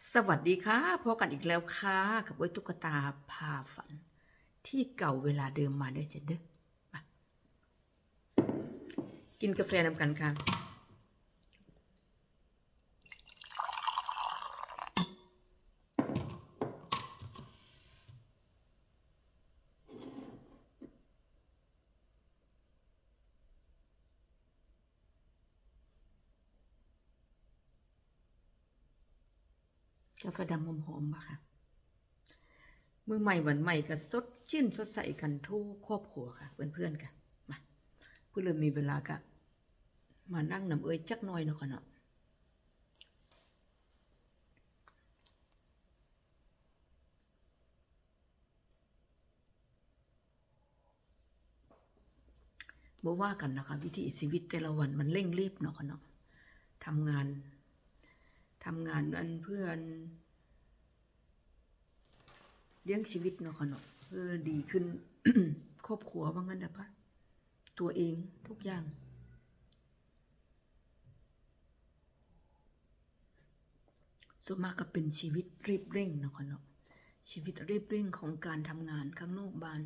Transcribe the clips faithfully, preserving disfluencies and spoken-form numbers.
สวัสดีค่ะ พบกันอีกแล้วค่ะ กับเอ้ยตุ๊กตาพาฝัน ที่เก่าเวลาเดิมมาเด้อจ้ะเด้อ มา กินกาแฟนำกันค่ะ กาแฟดำหอมๆบ่คะ มื้อใหม่วันใหม่ก็สดชื่นสดใสกันทุกครอบครัวค่ะ เพื่อนๆกัน มา ผู้เริ่มมีเวลาก็มานั่งนำเอ้ยจักหน่อยเนาะค่ะเนาะ บ่ว่ากันนะคะ วิถีชีวิตแต่ละวันมันเร่งรีบเนาะค่ะเนาะ ทำงาน ทำงานอันเพื่ออัน เลี้ยงชีวิตเนาะค่ะเนาะ เพื่อดีขึ้น ครอบครัวว่างั้นเถอะปะ ตัวเองทุกอย่าง ส่วนมากก็เป็นชีวิตรีบเร่งเนาะค่ะเนาะ ชีวิตรีบเร่งของการทำงานข้างนอกบ้าน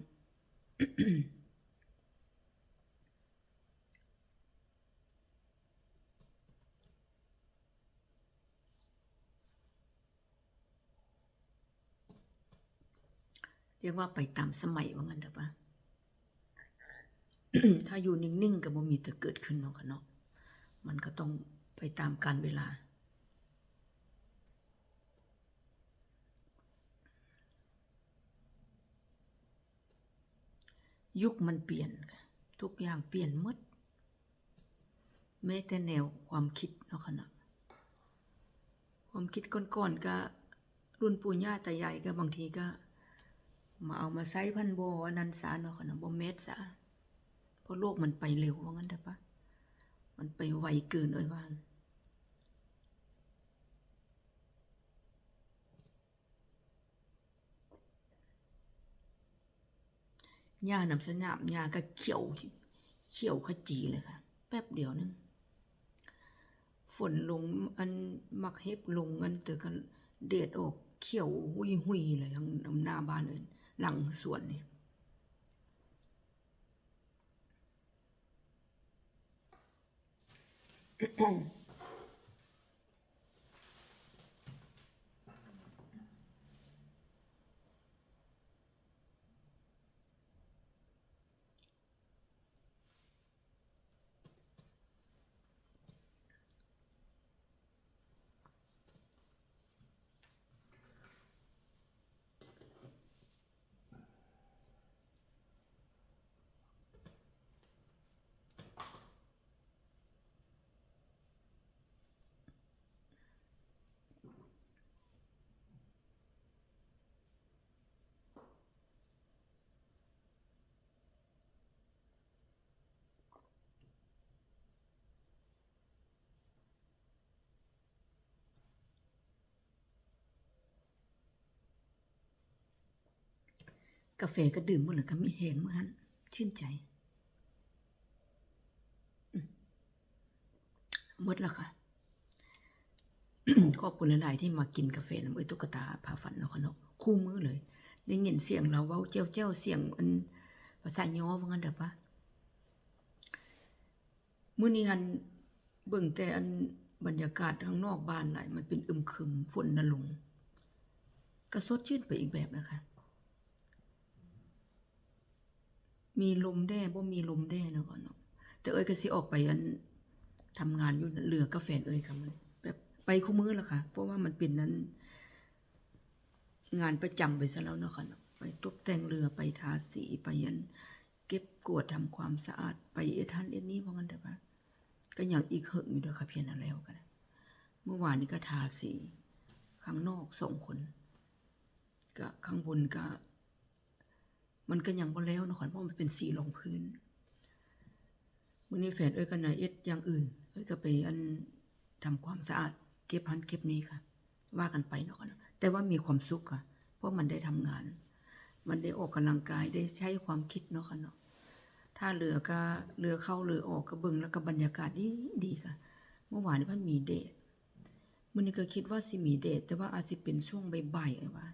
เรียกว่าไปตามสมัยว่างั้นเถอะปะ ถ้าอยู่นิ่งๆก็บ่มีแต่เกิดขึ้นเนาะค่ะเนาะ มันก็ต้องไปตามกาลเวลา ยุคมันเปลี่ยนค่ะ ทุกอย่างเปลี่ยนหมด แม้แต่แนวความคิดเนาะค่ะเนาะ ความคิดก่อนๆก็ รุ่นปู่ย่าตายายก็บางทีก็ มาเอามาใช้พันบ่อันนั้นซะเนาะค่ะเนาะ บ่แมสซะ เพราะโลกมันไปเร็วว่างั้นเถอะปะ มันไปไวเกินเอ้ยว่า หญ้าหนามสนาม หญ้าก็เขียว เขียวขจีเลยค่ะ แป๊บเดียวนึง ฝนลง อันหมากเห็บลง อันเตอกัน แดดออก เขียวหุยๆเลย ทางหน้าบ้านเอิ้น หลังสวนนี่ กาแฟก็ดื่มหมดแล้วก็มีแฮงมื้อหั้น ชื่นใจ อืม หมดแล้วค่ะ ขอบคุณหลายๆที่มากินกาแฟนำเอ้ยตุ๊กตาพาฝันเนาะค่ะเนาะ คู่มื้อเลย ได้ยินเสียงลาวเว้าแจ้วๆ เสียงอันภาษาย้อว่างั้นเถอะปะ มื้อนี้หั้นเบิ่งแต่อันบรรยากาศข้างนอกบ้านหลาย มันเป็นอึมครึม ฝนน่ะลง ก็สดชื่นไปอีกแบบนะคะ มีลมแด่ บ่มีลมแด่เนาะค่ะเนาะ แต่เอ้ยก็สิออกไปอันทำงานอยู่เฮือนกับแฟนเอ้ยค่ะ มื้อนี้แบบไปคู่มื้อล่ะค่ะ เพราะว่ามันเป็นอันงานประจำไปซะแล้วเนาะค่ะเนาะ ไปตบแต่งเฮือน ไปทาสี ไปอันเก็บกวาดทำความสะอาด ไปเฮ็ดหั้นเฮ็ดนี่ว่างั้นเถอะค่ะ ก็ยังอีกเหิงอยู่เด้อค่ะ เพียงนั้นแล้วก็ได้ เมื่อวานนี้ก็ทาสีข้างนอกสองคน ก็ข้างบนก็ มันก็ยังบ่แล้วเนาะค่ะ เพราะมันเป็นสีรองพื้น มื้อนี้แฟนเอ้ยก็น่ะเฮ็ดอย่างอื่น เอ้ยก็ไปอันทำความสะอาด เก็บหั้นเก็บนี่ค่ะ ว่ากันไปเนาะค่ะเนาะ แต่ว่ามีความสุขค่ะ เพราะมันได้ทำงาน มันได้ออกกำลังกาย ได้ใช้ความคิดเนาะค่ะเนาะ ถ้าเฮือนก็ เฮือนเข้าเฮือนออกก็เบิ่งแล้วก็บรรยากาศดีดีค่ะ เมื่อวานนี้มันมีแดด มื้อนี้ก็คิดว่าสิมีแดด แต่ว่าอาจสิเป็นช่วงบ่ายๆ เอ้ยว่า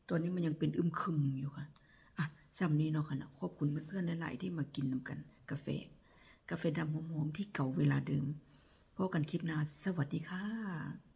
ตอนนี้มันยังเป็นอึมครึมอยู่ค่ะ อ่ะ ส่ำนี้เนาะค่ะเนาะ ขอบคุณเพื่อนๆ หลายๆ ที่มากินนำกัน กาแฟ กาแฟดำหอมๆ ที่เก่าเวลาเดิม พบกันคลิปหน้า สวัสดีค่ะ